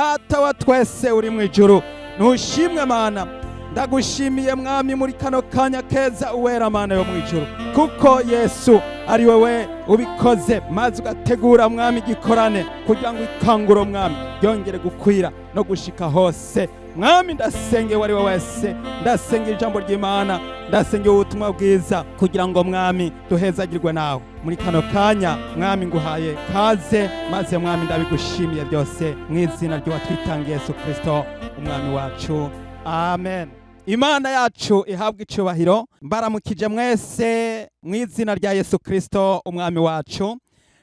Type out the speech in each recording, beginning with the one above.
Data wa twese uri mu ijuru, ntushimwe Mana. Ndagushimiye Mwami muri kano kanya keza, uwera Mana yo mu ijuru, kuko Yesu ari wewe ubikoze, maze ugategura Mwami igikorane kugira ngo ikanguro Mwami ryongere gukwira no gushika hose. Mwami, ndasenge uwo ari we wese, ndasenge ijambo ry'Imana, ndasenge ubutumwa bwiza kugira ngo Mwami duhezagirwe nawe muri kano kanya. Mwami, nguhaye kaze, maze Mwami ndabigushimiye byose mu izina ry'uwatwitangiye Yesu Kristo Umwami wacu, amen. Imana yacu ihabwa icubahiro. Mbaramukije mwese mu izina rya Yesu Kristo Umwami wacu.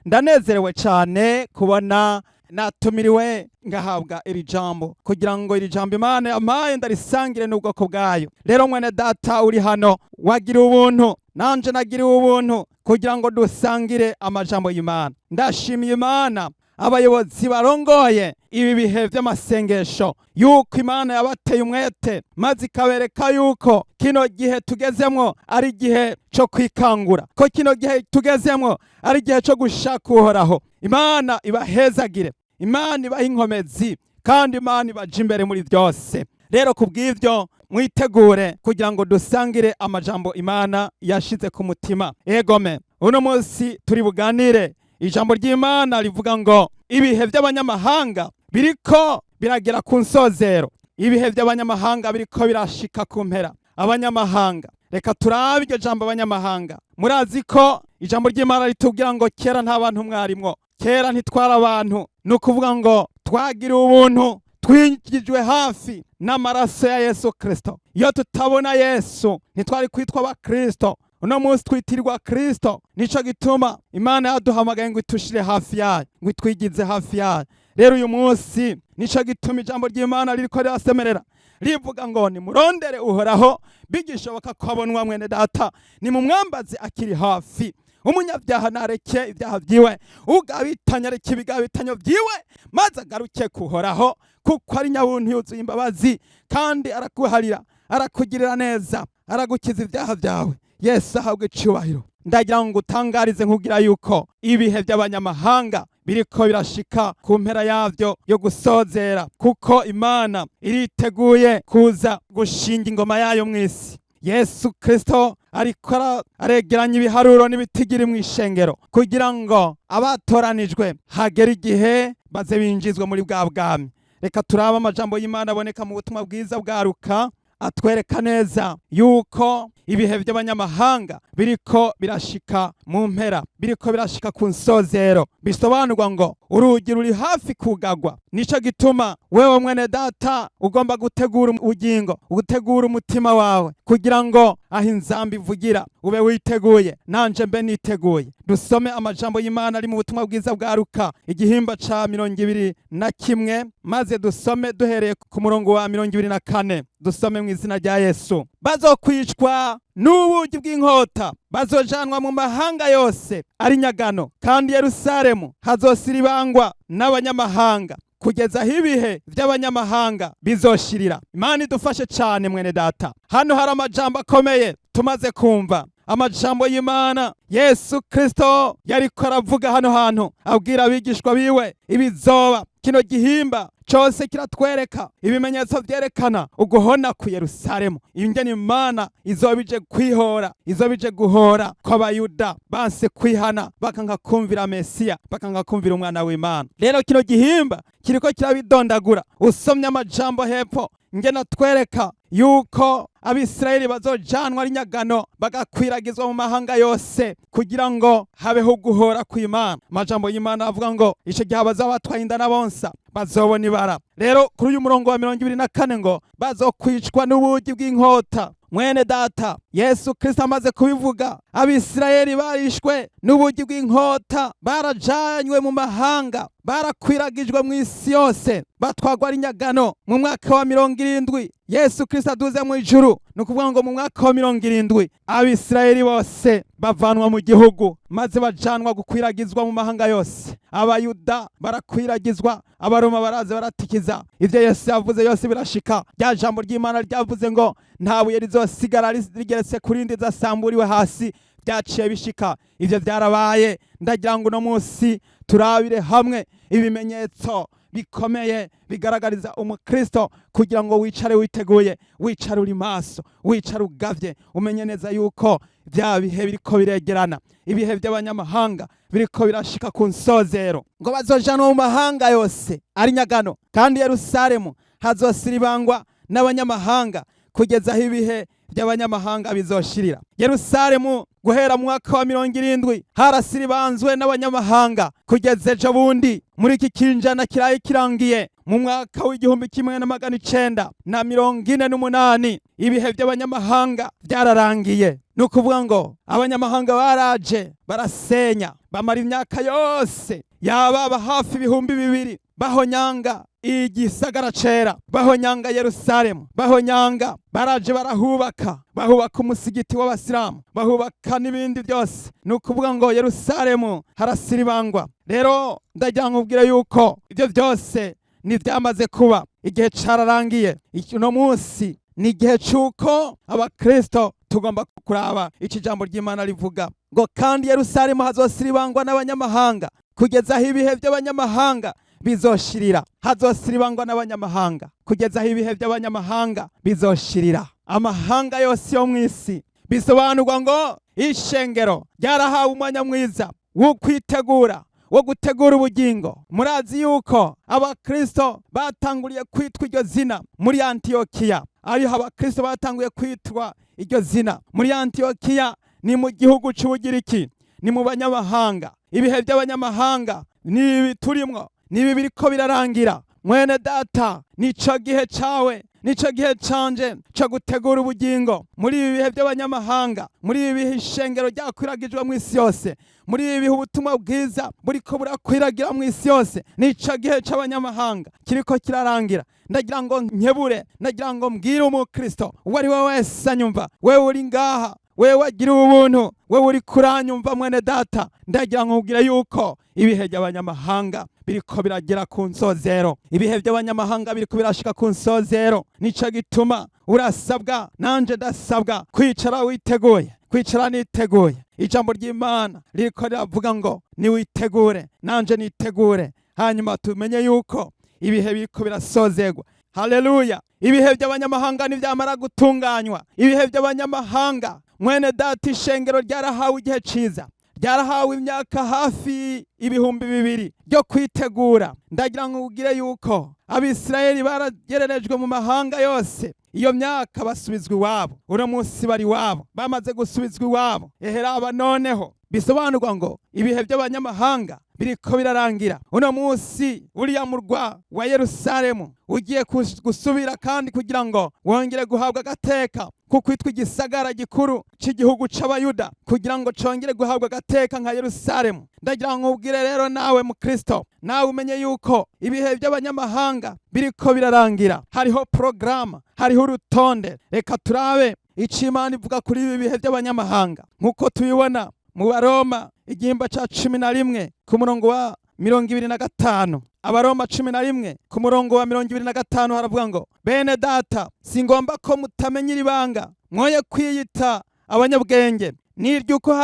Ndanezerewe cyane kubona natumiriwe ngahabwa iri jambo kugira ngo iri jambo Imana yampaye ndarisangire n'ubwoko bwayo. Rero mwene data uri hano, wagiriwe ubuntu, nanje nagiriwe ubuntu kugira ngo dusangire amajambo y'Imana. Ndashimiye Imana abayobozi barongoye ibi bihe by'amasengesho, yuko Imana yabateye umwete maze ikabereka yuko kino gihe tugezemwo ari igihe cyo kwikangura, ko kino gihe tugezemwo ari igihe cyo gushaka Uhoraho. Imana ibahezagire, Imana ibahe inkomezi, kandi Imana ibaje imbere muri byose. Rero ku bw'ibyo mwitegure kugira ngo dusangire amajambo Imana yashize ku mutima. Egome, uno munsi turi buganire ijambo ry'Imana rivuga ngo ibihe by'abanyamahanga biriko biragera ku nsozero, ibihe by'abanyamahanga biriko birashika ku mpera. Abanyamahanga, reka turabe iryo jambo abanyamahanga. Murazi ko ijambo ry'Imana ritubwira ngo kera nta bantu mwarimwo, kera ntitwara abantu. Ni ukuvuga ngo twagiriwe ubuntu, twinjijwe hafi n'amaraso ya Yesu Kristo. Iyo tutabona Yesu ntitwari kwitwa abakristo. Uno munsi twitirirwa Kristo, nico gituma Imana yaduhamagaye ngo itushire hafi yayo, ngo itwigize hafi yayo. Rero uyu munsi nico gituma ijambo ry'Imana ririko rirasemerera rivuga ngo nimurondere Uhoraho bigishoboka ko abonwa. Mwene data, nimumwambaze akiri hafi. Umunyabyaha nareke ibyaha byiwe, ugabitanya areke ibigabitanyo byiwe, maze agaruke kuhoraho, kuko ari nyabuntu yuzuye imbabazi, kandi arakuharira, arakugirira neza, aragukiza ibyaha byawe. Yesu ahabwe icubahiro. Ndagira ngo utangarize nkubwira yuko ibihe by'abanyamahanga biriko birashika ku mpera yavyo yo gusozera, kuko Imana iriteguye kuza gushinga ingoma yayo mu isi. Yesu Kristo ariko aregeranya ibiharuro n'ibitigiri mu ishengero kugira ngo abatoranijwe hagere igihe baze binjizwe muri bwa bwami. Reka turabe amajambo y'Imana aboneka mu butumwa bwiza bwa Luka, atwereka neza yuko ibihe by'abanyamahanga biriko birashika mu mpera, biriko birashika ku nsozero. Bisobanurwa ngo urugi ruri hafi kugagwa. Nico gituma wewe mwene data ugomba gutegura ubugingo, gutegura umutima wawe kugira ngo aho inzamba ivugira ube witeguye, nanje mbe niteguye. Dusome amajambo y'Imana ari mu butumwa bwiza bwa Luka, igihimba ca 21, maze dusome duhereye ku murongo wa 24. Dusome mu izina rya Yesu. Bazokwicwa n'ubugi bw'inkota, bazojanwa mu mahanga yose ari nyagano, kandi Yerusalemu hazosiribangwa n'abanyamahanga kugeza aho ibihe by'abanyamahanga bizoshirira. Imana idufashe cyane. Mwene data, hano hari amajambo akomeye tumaze kumva, amajambo y'Imana. Yesu Kristo yariko aravuga hano hantu abwira abigishwa biwe ibizoba. Kino gihimba cyose kiratwereka ibimenyetso vyerekana uguhona ku Yerusalemu, ingene Imana izoba ije kwihora, izoba ije guhora kw'Abayuda banse kwihana, bakanka kumvira Mesiya, bakanka kumvira Umwana w'Imana. Rero kino gihimba kiriko kirabidondagura. Usomye amajambo hepfo ngena twereka yuko Abisirayeli bazojanwa ari nyagano, bagakwiragizwa mu mahanga yose kugira ngo habeho guhora kw'Imana. Amajambo y'Imana avuga ngo ico gihe abazaba batwaye inda n'abonsa bazobona ibara. Rero kuri uyu murongo wa 24 ngo bazokwicwa n'ubugi bw'inkota. Mwene data, Yesu Kristo amaze kubivuga, Abisirayeli barishwe n'ubugi bw'inkota, barajanywe mu mahanga, barakwiragijwe mu isi yose, batwagwa ari nyagano mu mwaka wa 70 Yesu Kristo aduze mu ijuru. Ni ukuvuga ngo mu mwaka wa 70 Abisirayeli bose bavanwa mu gihugu maze bajanwa gukwiragizwa mu mahanga yose. Abayuda barakwiragizwa, Abaroma baraza baratikiza. Ivyo Yesu yavuze yose birashika. Rya jambo ry'Imana ryavuze ngo nta buye rizosigara rigeretse ku rindi zasamburiwe hasi, byaciye bishika. Ivyo byarabaye. Ndagira ngo uno munsi turabire hamwe ibimenyetso Bikomeye bigaragariza umukristo kugira ngo wicare witeguye, wicare uri maso, wicare ugavye, umenye neza yuko bya bihe biriko biregerana, ibihe by'abanyamahanga biriko birashika ku nsozero, ngo bazojanwa mu mahanga yose ari nyagano, kandi Yerusalemu hazosiribangwa n'abanyamahanga kugeza aho ibihe by'abanyamahanga bizoshirira. Yerusalemu guhera mu mwaka wa 70 harasiribanzwe n'abanyamahanga kugeza ejo bundi muri iki kinjana kiraye kirangiye, mu mwaka w'1948. Ibihe by'abanyamahanga byararangiye. Ni ukuvuga ngo abanyamahanga baraje barasenya, bamara imyaka yose yababa hafi 2000 bahonyanga igisagara cera, bahonyanga Yerusalemu, bahonyanga. Baraje barahubaka, bahubaka umusigiti w'abasilamu, bahubaka n'ibindi byose. Ni ukuvuga ngo Yerusalemu harasiribangwa. Rero ndagira ngo ubwire yuko ibyo byose ntibyamaze kuba, igihe cararangiye. Uno munsi ni igihe c'uko abakristo tugomba kuraba iki jambo ry'Imana rivuga ngo: "Kandi Yerusalemu hazosiribangwa n'abanyamahanga kugeza aho ibihe by'abanyamahanga bizoshirira." Hazosiribangwa n'abanyamahanga kugeza aho ibihe by'abanyamahanga bizoshirira, amahanga yose yo mu isi. Bisobanurwa ngo ishengero ryarahawe umwanya mwiza wo kwitegura, wo gutegura ubugingo. Murazi yuko abakristo batanguriye kwitwa iryo zina muri Antiyokiya. Ariho abakristo batanguye kwitwa iryo zina muri Antiyokiya, ni mu gihugu c'Ubugiriki, ni mu banyamahanga. Ibihe by'abanyamahanga ni ibi turimwo, ni ibi biriko birarangira. Mwene data, nico gihe cawe, nico gihe canje co gutegura ubugingo muri ibi bihe by'abanyamahanga, muri ibi bihe ishengero ryakwiragijwe mu isi yose, muri ibi bihe ubutumwa bwiza buriko burakwiragira mu isi yose. Nico gihe c'abanyamahanga kiriko kirarangira. Ndagira ngo nkebure, ndagira ngo mbwire umukristo uwo ari we wese anyumva, wewe uri ngaha, wewe wagiriwe ubuntu, wewe uri kuranyumva, mwene data, ndagira ngo nkubwire yuko ibihe by'abanyamahanga biriko biragera ku nsozero. Ibihe by'abanyamahanga biriko birashika ku nsozero. Nico gituma urasabwa, nanje ndasabwa kwicara witeguye, kwicara niteguye. Ijambo ry'Imana ririko riravuga ngo niwitegure, nanje nitegure, hanyuma tumenye yuko ibihe biriko birasozegwa. Haleluya! Ibihe by'abanyamahanga nibyamara gutunganywa, ibihe by'abanyamahanga, mwene data, ishengero ryarahawe igihe ciza, ryarahawe imyaka hafi 2000 byo kwitegura. Ndagira ngo ubwire yuko Abisirayeli baragererejwe mu mahanga yose iyo myaka, basubizwa iwabo. Uno munsi bari iwabo, bamaze gusubizwa iwabo. Eheraba noneho bisobanurwa ngo ibihe by'abanyamahanga biriko birarangira. Uno munsi uriya murwa wa Yerusalemu ugiye gusubira kandi kugira ngo wongere guhabwa agateka ko kwitwa igisagara gikuru cy'igihugu c'Abayuda, kugira ngo congere guhabwa agateka nka Yerusalemu. Ndagira ngo ubwire rero nawe mukristo, nawe umenye yuko ibihe by'abanyamahanga biriko birarangira. Hariho porogaramu, hariho urutonde. Reka turabe ico Imana ivuga kuri ibi bihe by'abanyamahanga nk'uko tubibona mu Baroma igihimba ca 11 ku murongo wa 25. Abaroma 11 ku murongo wa 25 haravuga ngo: "Bene data, singomba ko mutamenya iri banga, mwoye kwiyita abanyabwenge, n'iry'uko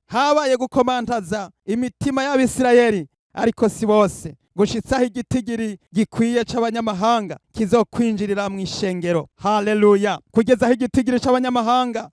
habaye gukomantaza imitima y'Abisirayeli, ariko si bose, gushitsaho igitigiri gikwiye c'abanyamahanga kizokwinjirira mu ishengero." Haleluya! Kugeza aho igitigiri c'abanyamahanga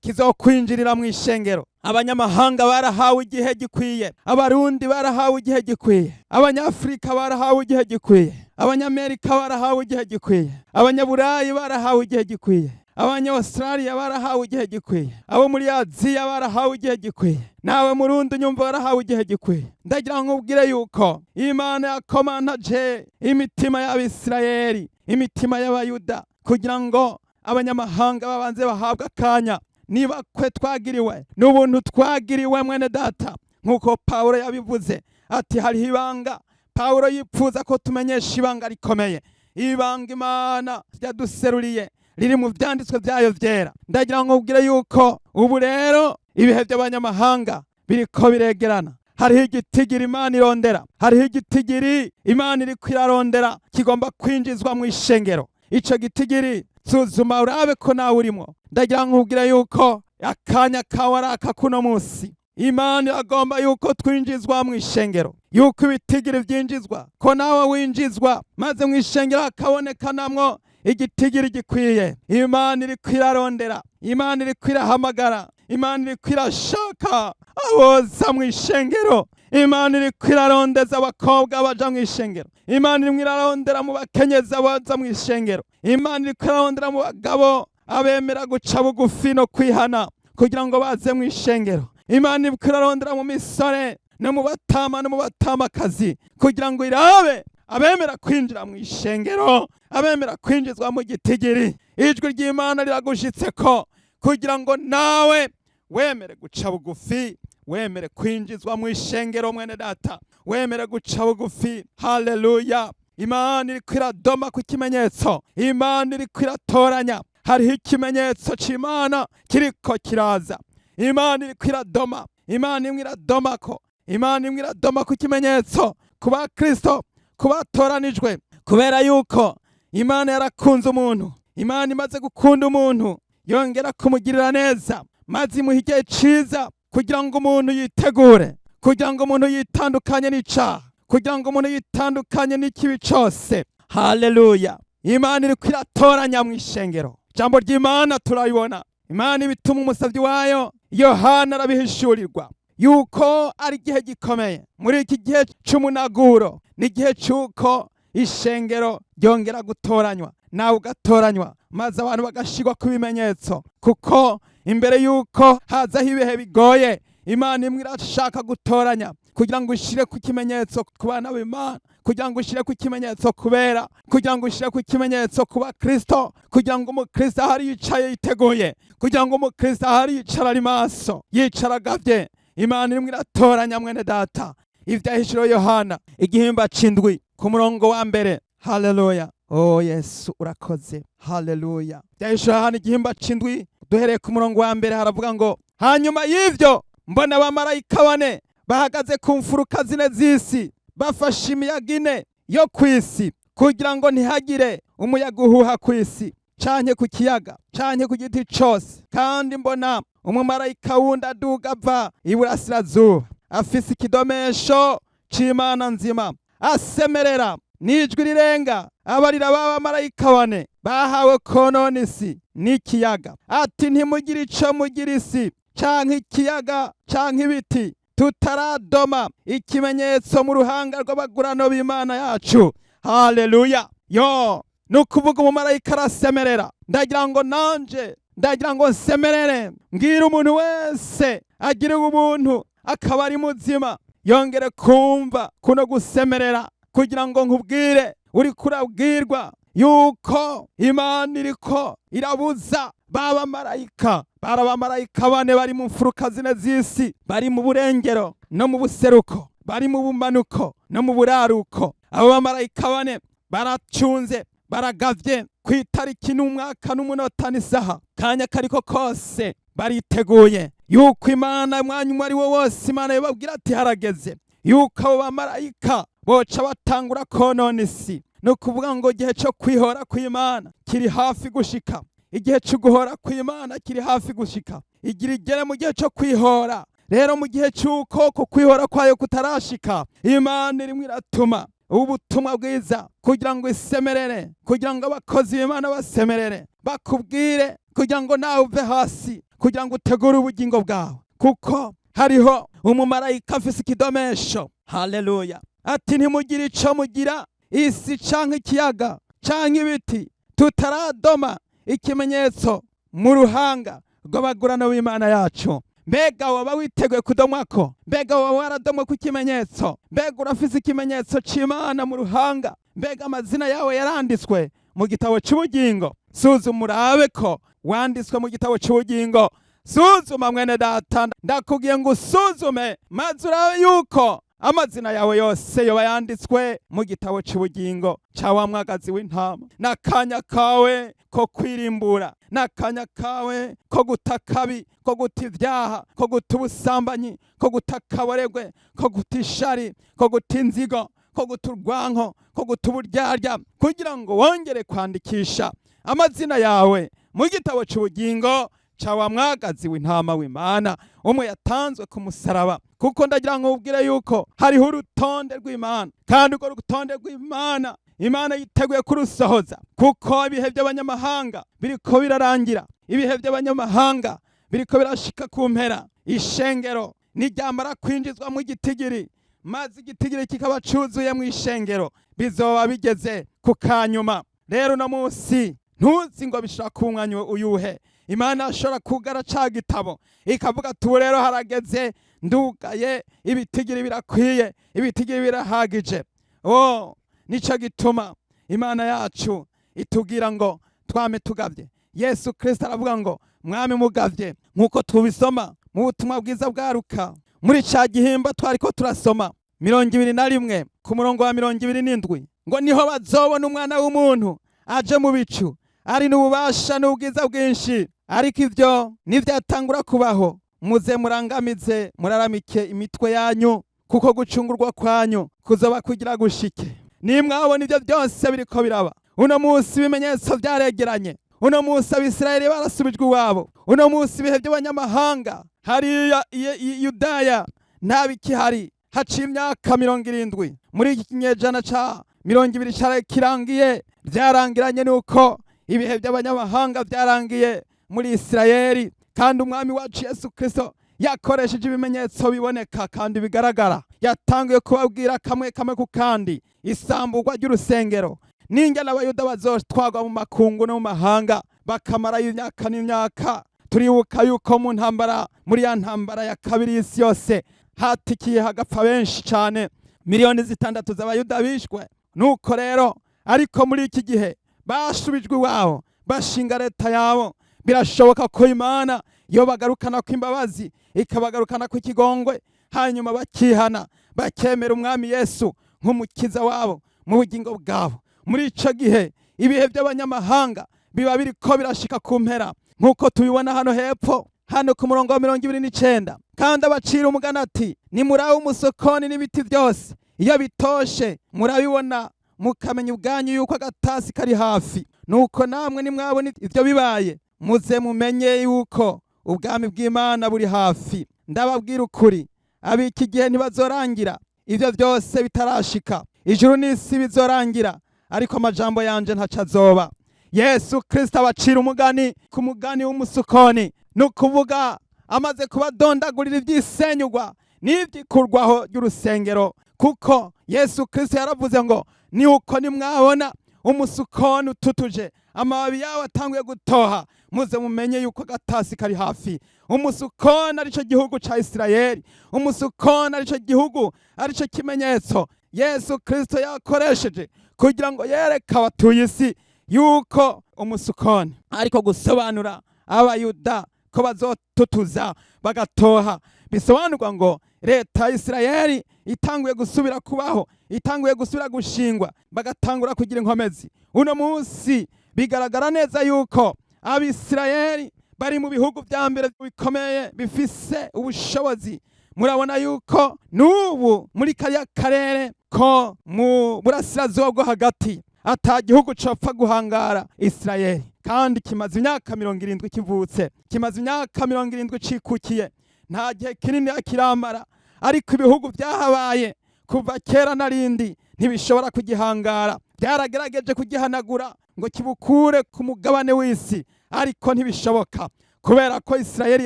kizokwinjirira mu ishengero. Abanyamahanga barahawe igihe gikwiye, Abarundi barahawe igihe gikwiye, Abanyafurika barahawe igihe gikwiye, Abanyamerika barahawe igihe gikwiye, Abanyaburayi barahawe igihe gikwiye, Abanya-Australia barahawe igihe gikwiye, abo muri Aziya barahawe igihe gikwiye. Nawe Murundi unyumva, warahawe igihe gikwiye. Ndagira ngo ubwire yuko Imana yakomantaje imitima y'Abisirayeli, imitima y'Abayuda, kugira ngo abanyamahanga babanze bahabwe akanya. Niba kwe twagiriwe n'ubuntu twagiriwe, mwene data, nk'uko Pawulo yabivuze ati hariho ibanga. Pawulo yipfuza ko tumenyesha ibanga rikomeye, ibanga Imana yaduseruriye riri mu vyanditswe vyayo vyera. Ndagira ngo ubwire yuko ubu rero ibihe by'abanyamahanga biriko biregerana. Hariho igitigiri Imana irondera, hariho igitigiri Imana iriko irarondera kigomba kwinjizwa mu ishengero. Ico gitigiri, suzuma urabe ko nawe urimo. Ndagira ngo ubwire yuko akanya kawe ari aka kuno munsi. Imana iragomba yuko twinjizwa mu ishengero, yuko ibitigiri byinjizwa, ko nawe winjizwa, maze mu ishengero hakabonekanamwo igitigiri gikwiye. Imana iriko irarondera, Imana iriko irahamagara, Imana iriko irashaka aboza mu ishengero. Imana iriko irarondeza abakobwa baja mu ishengero. Imana irimo irarondera mu bakenyezi baza mu ishengero. Imana iriko irarondera mu bagabo abemera guca bugufi no kwihana kugira ngo baze mu ishengero. Imana iriko irarondera mu misore no mu batama no mu batamakazi kugira ngo irabe abemera kwinjira mu ishengero, abemera kwinjizwa mu gitigiri. Ijwi ry'Imana riragushitse ko kugira ngo nawe wemere guca bugufi, wemere kwinjizwa mu ishengero. Mwene data, wemere guca bugufi. Haleluya! Imana iriko iradoma ku kimenyetso, Imana iriko iratoranya. Hariho ikimenyetso c'Imana kiriko kiraza. Imana iriko iradoma, Imana imwe iradomako, Imana imwe iradoma ku kimenyetso ku bakristo, ku batoranijwe, kubera yuko Imana yarakunze umuntu. Imana imaze gukunda umuntu, yongera kumugirira neza, maze imuha igihe ciza kugira ngo umuntu yitegure, kugira ngo umuntu yitandukanye n'icaha, kugira ngo umuntu yitandukanye n'ikibi cose. Haleluya! Imana iriko iratoranya mu ishengero. Ijambo ry'Imana turabibona, Imana ibituma umusavyi wayo Yohana arabihishurirwa yuko ari igihe gikomeye. Muri iki gihe c'umunaguro ni igihe c'uko ishengero ryongera gutoranywa, nawe ugatoranywa, maze abantu bagashirwa ku bimenyetso, kuko imbere yuko hazaho ibihe bigoye, Imana imwe irashaka gutoranya kugira ngo ishire ku kimenyetso ku bana b'Imana, kugira ngo ishire ku kimenyetso kubera, kugira ngo ishire ku kimenyetso ku bakristo, kugira ngo umukristo ahari yicaye yiteguye, kugira ngo umukristo ahari yicara ari maso, yicara agavye. Imana imwe iratoranya, mwene data. Ivyahishuriwe Yohana igihimba c'indwi ku murongo wa mbere. Haleluya! Oh Yesu, urakoze. Haleluya! Ivyahishuriwe Yohana igihimba c'indwi, duhereye ku murongo wa mbere, haravuga ngo: "Hanyuma y'ivyo mbona abamarayika bane bahagaze ku mfuruka zine z'isi, bafashe imiyaga ine yo ku isi, kugira ngo ntihagire umuyaga uhuha ku isi, canke ku kiyaga, canke ku giti cose. Kandi mbona umumarayika wundi aduga ava iburasirazuba, afise ikidomesho c'Imana nzima, asemerera n'ijwi rirenga, abarira ba bamarayika bane bahawe konona isi n'ikiyaga, ati: 'Ntimugire ico mugira isi, canke ikiyaga, canke ibiti, tutaradoma ikimenyetso mu ruhanga rw'abagurano b'Imana yacu.'" Haleluya! Yo, ni ukuvuga umumarayika arasemerera. Ndagira ngo nanje, ndagira ngo nsemerere, mbwira umuntu wese agira ubuntu akaba ari muzima, yongere kumva kuno gusemerera, kugira ngo nkubwire, uriko urabwirwa yuko Imana iriko irabuza ba bamarayika. Bari abamarayika bane bari mu mfuruka zine z'isi, bari mu burengero no mu buseruko, bari mu bumanuko no mu buraruko. Abo bamarayika bane baracunze, baragavye ku itariki n'umwaka n'umunota n'isaha, kanya kariko kose bariteguye yuko Imana, umwanya umwe ari wo wose, Imana yobabwira ati harageze, yuko abo bamarayika boca batangura konona isi. Ni ukuvuga ngo igihe cyo kwihora kw'Imana kiri hafi gushika, igihe cyo guhora kw'Imana kiri hafi gushika. Igira igere mu gihe cyo kwihora. Rero mu gihe cy'uko ku kwihora kwayo kutarashika, Imana irimwo iratuma ubutumwa bwiza kugira ngo isemerere, kugira ngo abakozi b'Imana basemerere, bakubwire, kugira ngo nawe uve hasi, kugira ngo utegure ubugingo bwawe, kuko hariho umumarayika afise ikidomesho. Haleluya! Ati: "Ntimugire ico mugira isi, canke ikiyaga, canke ibiti, tutaradoma ikimenyetso mu ruhanga rw'abagurano b'Imana yacu." Mbega waba witeguye kudomwako? Mbega waba waradomwe ku kimenyetso? Mbega urafise ikimenyetso c'Imana mu ruhanga? Mbega amazina yawe yaranditswe mu gitabo c'ubugingo? Suzuma urabe ko wanditswe mu gitabo c'ubugingo. Suzuma, mwene data, ndakubwiye ngo usuzume maze urabe yuko amazina yawe yose yoba yanditswe mu gitabo c'ubugingo ca wa mwagazi w'intama. N'akanya kawe ko kwirimbura, n'akanya kawe ko guta akabi, ko guta ivyaha, ko guta ubusambanyi, ko guta akaboregwe, ko guta ishari, ko guta inzigo, ko guta urwanko, ko guta uburyarya, kugira ngo wongere kwandikisha amazina yawe mu gitabo c'ubugingo. ca wa mwagazi w'intama w'Imana, umwe yatanzwe ku musaraba. Kuko ndagira ngo ubwire yuko hariho urutonde rw'Imana, kandi urwo rutonde rw'Imana, Imana yiteguye kurusohoza, kuko ibihe by'abanyamahanga biriko birarangira, ibihe by'abanyamahanga biriko birashika ku mpera. Ishengero niryamara kwinjizwa mu gitigiri, maze igitigiri kikaba cuzuye mu ishengero, bizoba bigeze ku kanyuma. Rero uno munsi ntuzi ngo bishobora kuba umwanya uyuhe. Imana ashobora kugara ca gitabo ikavuga ati: "Ubu rero harageze, ndugaye, ibitigiri birakwiye, ibitigiri birahagije." Oh, nico gituma Imana yacu itubwira ngo twame tugavye. Yesu Kristo aravuga ngo mwame mugavye, nk'uko tubisoma mu butumwa bwiza bwa Luka, muri ca gihimba twariko turasoma, 21, ku murongo wa 27, ngo niho bazobona Umwana w'umuntu aje mu bicu, ari n'ububasha n'ubwiza bwinshi. Ariko ivyo nivyatangura kubaho, muze murangamize, muraramike imitwe yanyu, kuko gucungurwa kwanyu kuzoba kugira gushike. Nimwabona ivyo byose biriko biraba uno munsi, ibimenyetso vyaregeranye. Uno munsi Abisirayeli barasubijwe iwabo. Uno munsi ibihe by'abanyamahanga hariya Yudaya nta bikihari. Haciye imyaka 70, muri iki kinyejana ca 20 caraye kirangiye, vyarangiranye nuko ibihe by'abanyamahanga vyarangiye muri Isirayeli. Kandi Umwami wacu Yesu Kristo yakoresheje ibimenyetso biboneka kandi bigaragara. Yatanguye kubabwira kamwe kamwe ku kandi isamburwa ry'urusengero, n'ingene Abayuda bazotwarwa mu makungu no mu mahanga, bakamarayo imyaka n'imyaka. Turibuka yuko mu ntambara, muri ya ntambara ya kabiri y'isi yose, hatikiye hagapfa benshi cyane, miliyoni 6 z'Abayuda bishwe. Nuko rero, ariko muri iki gihe bashubijwe iwabo, bashinga leta yabo. Birashoboka ko Imana yo bagarukana kw'imbabazi, ikabagarukana kw'ikigongwe, hanyuma bakihana, bakemera Umwami Yesu nk'umukiza wabo mu bugingo bwabo. Muri ico gihe ibihe by'abanyamahanga biba biriko birashika ku mpera, nk'uko tubibona hano hepfo, hano ku murongo wa 29. Kandi abacira umugani ati: "Nimurabe umusokoni n'ibiti byose, iyo bitoshe murabibona, mukamenya ubwanyu yuko agatasi kari hafi. Nuko namwe nimwabona ibyo bibaye, muze mumenye yuko ubwami bw'Imana buri hafi. Ndababwira ukuri, ab'iki gihe ntibazorangira ibyo byose bitarashika. Ijuru n'isi bizorangira, ariko amajambo yanje ntaco azoba." Yesu Kristo abacira umugani ku mugani w'umusukoni, ni ukuvuga amaze kubadondagurira iby'isenyugwa n'ibyikurwaho ry'urusengero, kuko Yesu Kristo yaravuze ngo ni uko nimwabona umusukoni ututuje, amababi yawo atanguye gutoha, muze mumenye yuko agatasi kari hafi. Umusukoni arico gihugu ca Isirayeli, umusukoni arico gihugu, arico kimenyetso Yesu Kristo yakoresheje kugira ngo yereke abatuye isi yuko umusukoni ariko gusobanura Abayuda ko bazotutuza bagatoha. Bisobanurwa ngo leta ya Isirayeli itanguye gusubira kubaho, itanguye gusubira gushingwa, bagatangura kugira inkomezi. Uno munsi bigaragara neza yuko Abisirayeli bari mu bihugu vya mbere bikomeye bifise ubushobozi. Murabona yuko n'ubu muri kariya karere ko mu burasirazuba bwo hagati ata gihugu copfa guhangara Isirayeli, kandi kimaze imyaka 70 kivutse, kimaze imyaka 70 cikukiye. Nta gihe kinini kiramara, ariko ibihugu byahabaye kuva kera narindi ntibishobora kugihangara. Byaragerageje kugihanagura ngo kibukure ku mugabane w'isi, ariko ntibishoboka, kubera ko Isirayeli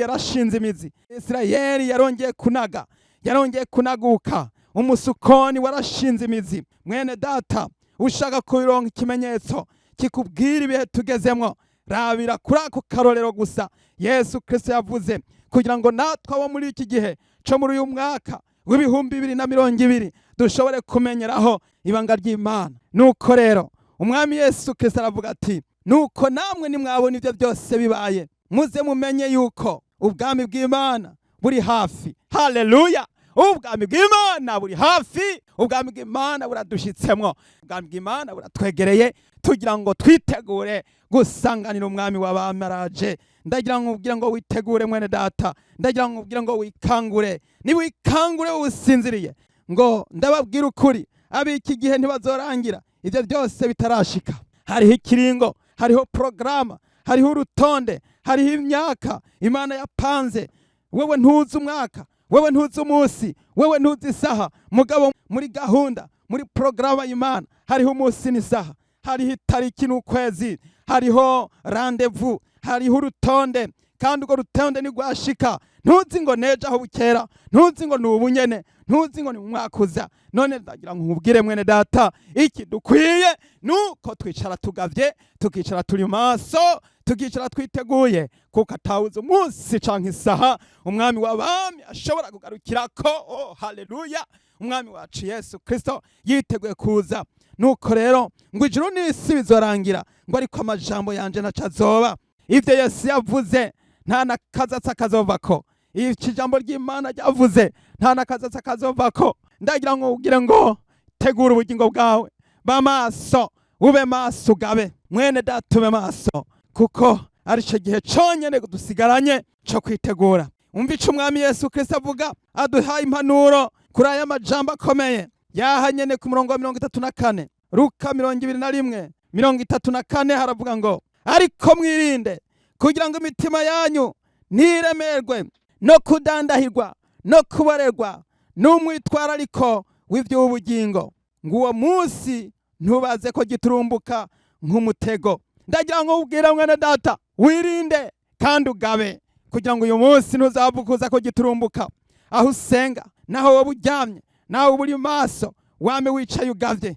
yarashinze imizi. Isirayeli yarongeye kunaga, yarongeye kunaguka. Umusukoni warashinze imizi. Mwene data, ushaka kubironka ikimenyetso kikubwira ibihe tugezemwo, rabira kuri ako karorero gusa Yesu Kristo yavuze, kugira ngo natwe abo muri iki gihe co muri uyu mwaka w'2020 dushobore kumenyeraho ibanga ry'Imana. Nuko rero Umwami Yesu Kristo aravuga ati: "Nuko namwe nimwabona ibyo byose bibaye, muze mumenye yuko ubwami bw'Imana buri hafi." Haleluya! Ubwami bw'Imana buri hafi, ubwami bw'Imana buradushitsemwo, ubwami bw'Imana buratwegereye, tugira ngo twitegure gusanganira Umwami w'abami araje. Ndagira ngo ubwire ngo witegure, mwene data. Ndagira ngo ubwire ngo wikangure. Niwikangure usinziriye. Ngo ndababwira ukuri, ab'iki gihe ntibazorangira ibyo byose bitarashika. Hariho ikiringo, hariho porogaramu, hariho urutonde, hariho igihe Imana yagenye. Hariho imyaka Imana yapanze. Wewe ntuzi umwaka, wewe ntuzi umunsi, wewe ntuzi isaha, mugabo muri gahunda, muri porogaramu y'Imana hariho umunsi n'isaha, hariho itariki n'ukwezi, hariho rendez-vous, hariho urutonde. Kandi urwo rutonde ntigwashika, ntuzi ngo nejo aho bukera, ntuzi ngo ni ubu nyene, ntuzi ngo ni mu mwaka uza. None ndagira ngo nkubwire, mwene data, iki dukwiye nuko twicara tugavye, tukicara turi maso, tukicara twiteguye, kuko atawuzi umunsi canke isaha umwami w'abami ashobora kugarukirako. Oh, haleluya! Umwami wacu Yesu Kristo yiteguye kuza. Nuko rero ngo ijuru n'isi bizorangira, ngo ariko amajambo yanje ntaco azoba. Ivyo Yesu yavuze nta na kazatsi akazovako. Iki jambo ry'Imana ryavuze nta na kazatsi akazovako. Ndagira ngo ubwire ngo tegura ubugingo bwawe, ba maso, ube maso, ugabe, mwene data, ube maso, kuko ari cyo gihe conyene dusigaranye co kwitegura. Umva ico umwami Yesu Kristo avuga, aduhaye impanuro kuri aya majambo akomeye yaha nyene ku murongo wa 34, Luka 21:34, haravuga ngo: "Ariko mwirinde kugira ngo imitima yanyu ntiremerwe no kudandahirwa no kuborerwa n'umwitwarariko w'iby'ubugingo, ngo uwo munsi ntubaze ko giturumbuka nk'umutego." Ndagira ngo ubwire mwene data, wirinde kandi ugabe kugira ngo uyu munsi ntuzavukuza ko giturumbuka. Aho usenga, naho wowe uryamye, nawe uba uri maso, wame wicaye ugavye.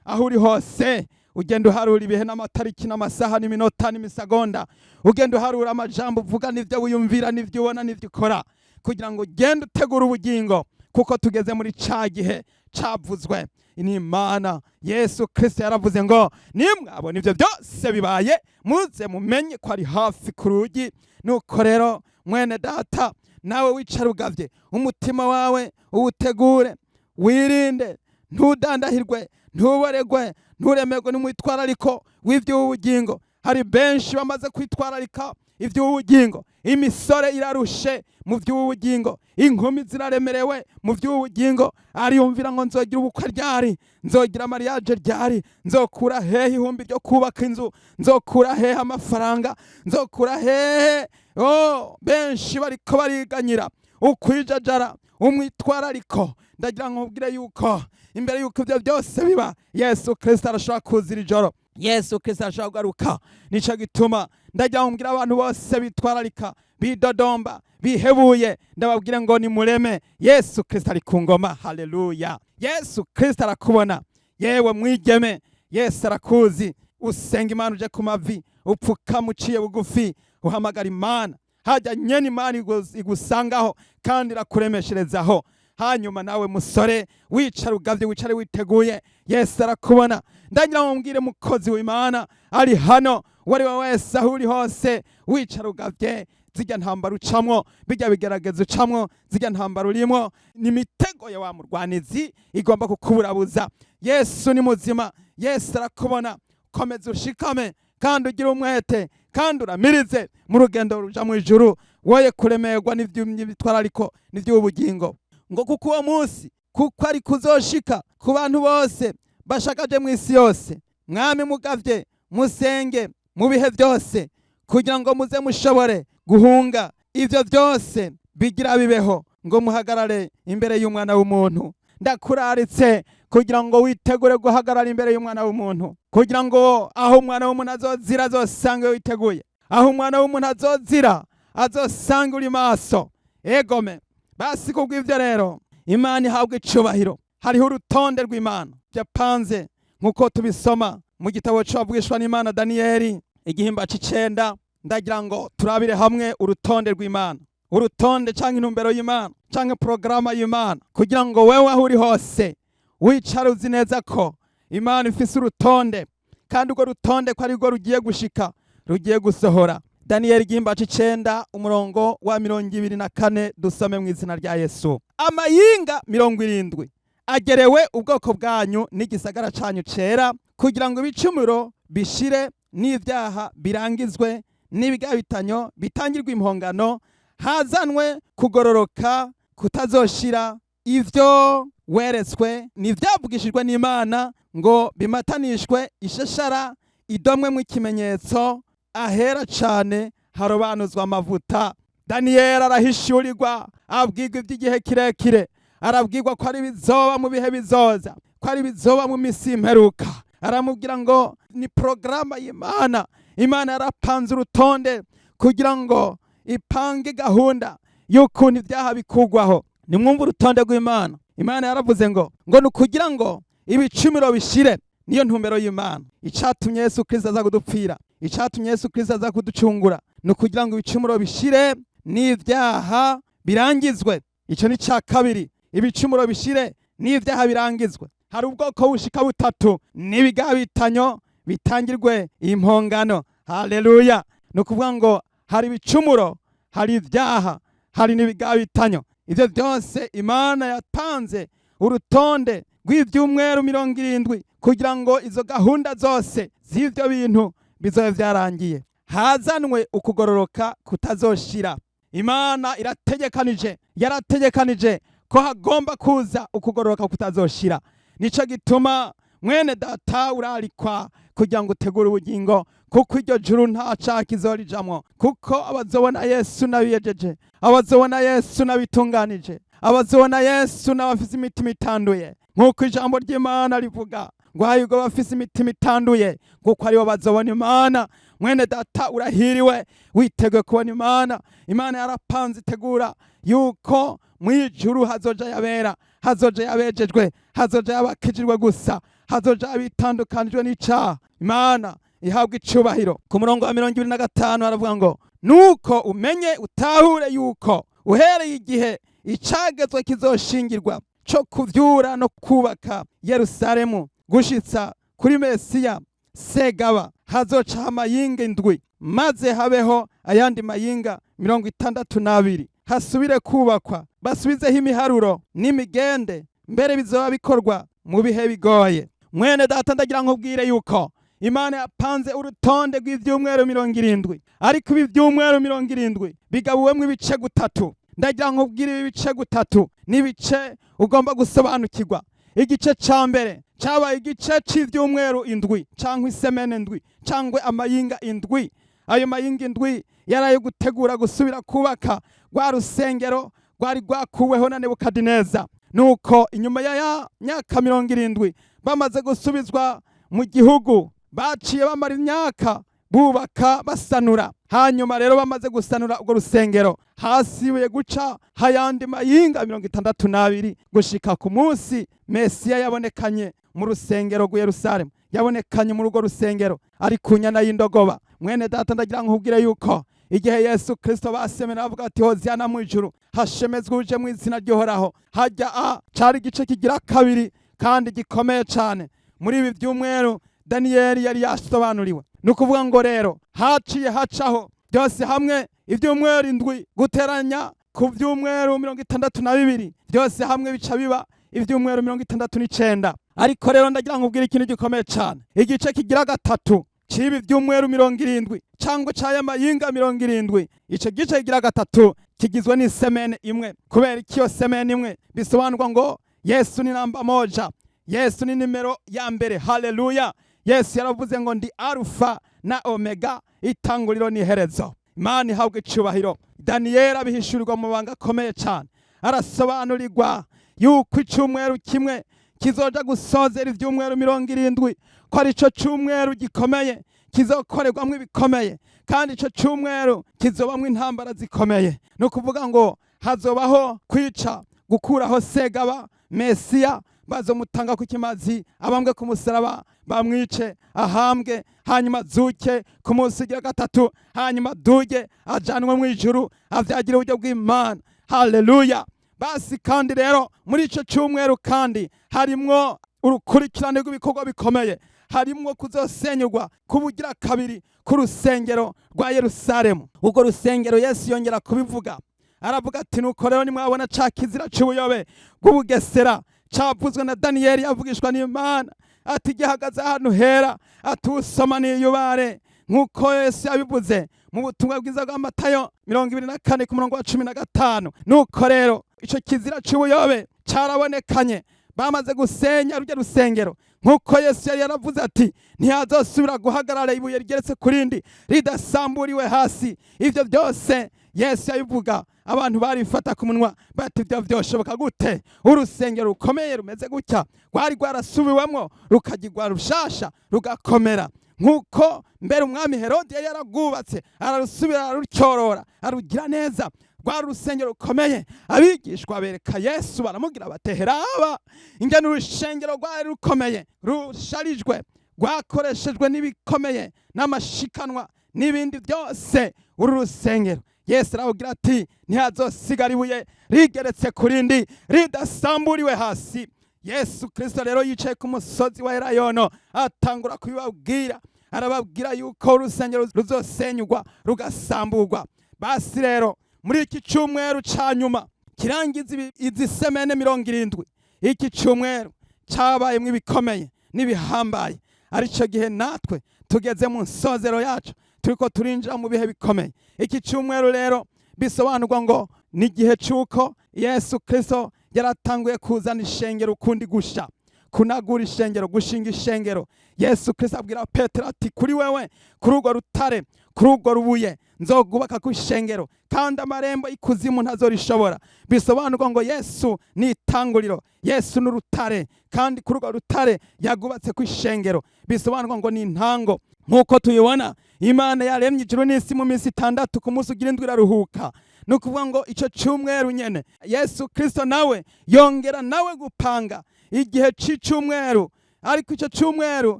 Aho uri hose ugenda uharura ibihe n'amatariki n'amasaha n'iminota n'imisagonda, ugenda uharura amajambo uvuga n'ibyo wiyumvira n'ibyo ubona n'ibyo ukora, kugira ngo ugende utegura ubugingo, kuko tugeze muri ca gihe cavuzwe n'Imana. Yesu Kristo yaravuze ngo: "Nimwabona ibyo byose bibaye, muze mumenye ko ari hafi ku rugi." Nuko rero, mwene data, nawe wicara ugavye, umutima wawe uwutegure, wirinde, ntudandahirwe, ntuboregwe, nturemerwe n'umwitwarariko w'iby'ubugingo. Hari benshi bamaze kwitwararika iby'ubugingo. Imisore irarushe mu by'ubugingo, inkumi ziraremerewe mu by'ubugingo. Ariyumvira ngo nzogira ubukwe ryari? Nzogira mariage ryari? Nzokura hehe ihumbi ryo kubaka inzu? Nzokura hehe amafaranga? Nzokura hehe? Oh, benshi bariko bariganyira ukwijajara, umwitwarariko. Ndagira ngo nkubwire yuko imbere yuko ibyo byose biba, Yesu Kristo arashobora kuzira ijoro, Yesu Kristo arashobora kugaruka. Nico gituma ndagira ngo mbwire abantu bose bitwararika, bidodomba, bihebuye, ndababwire ngo nimureme, Yesu Kristo ari ku ngoma. Haleluya! Yesu Kristo arakubona. Yewe mwigeme, Yesu arakuzi. Usenga Imana, uje ku mavi, upfukama uciye bugufi, uhamagara Imana hajya nyene, Imana igusangaho kandi irakuremesherezaho. Hanyuma nawe musore, wicara ugavye, wicare witeguye, Yesu arakubona. Ndagira ngo mbwire mukozi w'Imana ari hano, uwo ari we wese, aho uri hose, wicara ugavye. Zirya ntambara ucamwo, bijya bigerageza ucamwo, zirya ntambara urimwo, ni imitego ya wa murwanizi igomba kukuburabuza. Yesu ni muzima, Yesu arakubona. Komeza ushikame kandi ugire umwete kandi uramirize mu rugendo ruja mu ijuru, woye kuremerwa n'ivy'imyitwarariko n'ivy'ubugingo, ngo kuko uwo munsi kuko ari kuzoshika ku bantu bose bashakaje mu isi yose. Mwami mugavye, musenge mu bihe byose, kugira ngo muze mushobore guhunga ivyo byose bigira bibeho, ngo muhagarare imbere y'umwana w'umuntu. Ndakuraritse kugira ngo witegure guhagarara imbere y'umwana w'umuntu, kugira ngo aho umwana w'umuntu azozira azosange witeguye, aho umwana w'umuntu azozira azosange uri maso. Egome basi. Kubw'ivyo rero, Imana ihabwa icubahiro. Hariho urutonde rw'Imana byapanze, nk'uko tubisoma mu gitabo c'abavugishwa n'Imana Daniyeli, igihimba c'icenda. Ndagira ngo turabire hamwe urutonde rw'Imana, urutonde canke intumbero y'Imana canke porogaramu y'Imana, kugira ngo wewe aho uri hose wicare uzi neza ko Imana ifise urutonde, kandi urwo rutonde ko arirwo rugiye gushika, rugiye gusohora. Daniyeli igihimba c'icenda, umurongo wa 24, dusome mu izina rya Yesu. "Amayinga 70 agerewe ubwoko bwanyu n'igisagara canyu cera, kugira ngo ibicumuro bishire n'ibyaha birangizwe n'ibigabitanyo bitangirwe impongano, hazanwe kugororoka kutazoshira. Ivyo weretswe n'ivyavugishijwe n'Imana ngo bimatanishwe ishashara, idomwe mu ikimenyetso, ahera cane Harobanuzwa amavuta. Daniyeli arahishurirwa, abwirwa iby'igihe kirekire, arabwirwa ko ari bizoba mu bihe bizoza, ko ari bizoba mu minsi y'imperuka. Aramubwira ngo ni porogaramu y'Imana. Imana yarapanze urutonde kugira ngo ipange gahunda y'ukuntu ibyaha bikugwaho. Nimwumve urutonde rw'Imana. Imana yaravuze ngo ni ukugira ngo ibicumuro bishire. Niyo ntumbero y'Imana. Icatumye Yesu Kristo aza kudupfira, icatumye Yesu Kristo aza kuducungura, ni ukugira ngo ibicumuro bishire n'ibyaha birangizwe. Icyo ni cya kabiri: ibicumuro bishire n'ibyaha birangizwe. Hari ubwoko bushika butatu n'ibigabitanyo bitangirwe impongano. Haleluya! Ni ukuvuga ngo hari ibicumuro, hari ibyaha, hari n'ibigabitanyo. Ibyo byose Imana yatanze urutonde rw'ibyumweru 70 kugira ngo izo gahunda zose z'ibyo bintu bizobe byarangiye, hazanwe ukugororoka kutazoshira. Imana irategekanije, yarategekanije ko hagomba kuza ukugororoka kutazoshira. Nico gituma, mwene data, urarikwa kugira ngo utegure ubugingo, kuko iryo juru nta caha kizorijamwo, kuko abazobona Yesu n'abiyejeje, abazobona Yesu n'abitunganije, abazobona Yesu n'abafise imitima itanduye, nk'uko ijambo ry'Imana rivuga ngo hahirwa abafise imitima itanduye, kuko aribo bazobona Imana. Mwene data, urahiriwe witeguye kubona Imana. Imana yarapanze, itegura yuko mu ijuru hazoja yabera, hazoja yabejejwe, hazoja yabakijijwe gusa, hazoja abitandukanijwe n'icaha. Imana ihabwa icubahiro. Ku murongo wa 25 haravuga ngo: "Nuko umenye utahure yuko uhereye igihe icagezwe kizoshingirwa co kuvyura no kubaka Yerusalemu gushitsa kuri Mesiya Segaba hazoca amayinga 7, maze habeho ayandi mayinga 62, hasubire kubakwa, basubizeho imiharuro n'imigende, mbere bizoba bikorwa mu bihe bigoye." Mwene data, ndagira nkubwire yuko Imana yapanze urutonde rw'ivyumweru 70, ariko ibi vyumweru 70 bigabuwemwo ibice gutatu. Ndagira nkubwire, ibi bice gutatu n'ibice ugomba gusobanukirwa. Igice ca mbere cabaye igice c'ivyumweru 7, cyangwa isemene 7, cyangwa amayinga 7. Ayo mayinga 7 yari ayo gutegura gusubira kubaka rwa rusengero rwari rwakuweho na Nebukadineza. Nuko inyuma ya myaka 70, bamaze gusubizwa mu gihugu, baciye bamara imyaka bubaka, basanura. Hanyuma rero bamaze gusanura urwo rusengero, hasibuye guca hayandi mayinga 62 gushika ku munsi Mesiya yabonekanye mu rusengero rw'i Yerusalemu, yabonekanye muri urwo rusengero ari ku nyana y'indogoba. Mwene data, ndagira nkubwire yuko igihe Yesu Kristo basemera bavuga ati: "Hoziyana mu ijuru, hashemezwe uje mu izina ry'Uhoraho", hajya a cari igice kigira kabiri kandi gikomeye cane muri ibi byumweru Daniyeli yari yasobanuriwe. Ni ukuvuga ngo rero haciye hacaho byose hamwe ibyumweru 7 guteranya ku byumweru 62, byose hamwe bica biba ibyumweru 69. Ariko rero ndagira ngo ubwire ikintu gikomeye cyane: igice kigira gatatu c'ibi byumweru 70 cyangwa c'aya mayinga 70, ico gice kigira gatatu kigizwe n'isemene imwe. Kubera iki iyo semene imwe? Bisobanurwa ngo Yesu ni namba moja, Yesu ni nimero ya mbere. Haleluya! Yesu yaravuze ngo: "Ndi Alufa na Omega, itanguriro n'iherezo." Imana ihabwa icubahiro. Daniyeli abihishurirwa mu mabanga akomeye cyane, arasobanurirwa yuko icyumweru kimwe kizoja gusozera ivyumweru 70, ko ari cyo cyumweru gikomeye kizokorerwamwo ibikomeye, kandi ico cyumweru kizobamwo intambara zikomeye. Ni ukuvuga ngo hazobaho kwica, gukuraho Segaba Mesiya, bazomutanga ku kimazi, abambwe ku musaraba, bamwice, ahambwe, hanyuma azuke ku munsi ugira gatatu, hanyuma duge ajanwe mu ijuru, avyagira uburyo bw'Imana. Haleluya! Basi kandi rero muri ico cyumweru kandi harimwo urukurikirane rw'ibikorwa bikomeye, harimwo kuzosenyurwa kubugira kabiri k'urusengero rwa Yerusalemu. Urwo rusengero Yesu yongera kubivuga, aravuga ati: "Nuko rero nimwabona ca kizira c'ubuyobe bw'ubugesera cavuzwe na Daniyeli yavugishwa n'Imana", ati "gihagaze ahantu hera", ati "usoma niyubare", nk'uko Yesu yabivuze mu butumwa bwiza bwa Matayo 24 ku murongo wa 15. Nuko rero ico kizira c'ubuyobe carabonekanye bamaze gusenya rujya rusengero. Nk'uko Yesu yari yaravuze ati: "Ntihazosubira guhagarara ibuye rigeretse ku rindi ridasamburiwe hasi." Ibyo byose Yesu yabivuga, abantu barifata ku munwa bati: "Ibyo byoshoboka gute? Urusengero rukomeye rumeze gutya, rwari rwarasubiwemo rukagirwa rushasha, rugakomera nk'uko mbere umwami Herode yari yararwubatse, ararusubira, ararutyorora, arugira neza, rwari urusengero rukomeye." Abigishwa bereka Yesu, baramubwira bati: "Heraba ingene urusengero rwari rukomeye, rusharijwe, rwakoreshejwe n'ibikomeye n'amashikanwa n'ibindi byose, uru rusengero." Yesu arababwira ati: "Ntihazosigara ibuye rigeretse ku rindi ridasamburiwe hasi." Yesu Kristo rero yicaye ku musozi wa Elayono, atangura kubibabwira, arababwira yuko urusengero ruzosenyugwa, rugasamburwa. Basi rero muri iki cyumweru ca nyuma kirangiza izi semaines 70, iki cyumweru cyabayemwo ibikomeye n'ibihambaye, arico gihe natwe tugeze mu nsozero yacu, turiko turinjira mu bihe bikomeye. Iki cyumweru rero bisobanurwa ngo ni igihe cy'uko Yesu Kristo yaratanguye kuzana ishengero ukundi gusha, kunagura ishengero, gushinga ishengero. Yesu Kristo abwira Petero ati: "Kuri wewe, kuri urwo rutare, kuri urwo rubuye, nzogubaka ku ishengero, kandi amarembo y'ikuzimu ntazorishobora." Bisobanurwa ngo Yesu ni itanguriro, Yesu ni urutare, kandi kuri urwo rutare yagubatse ku ishengero. Bisobanurwa ngo ni intango. Nk'uko tuyibona, Imana yaremye ijuru n'isi mu minsi 6, ku munsi ugira indwi iraruhuka. Ni ukuvuga ngo icyo cyumweru nyene Yesu Kristo nawe yongera nawe gupanga igihe c'icumweru, ariko icyo cyumweru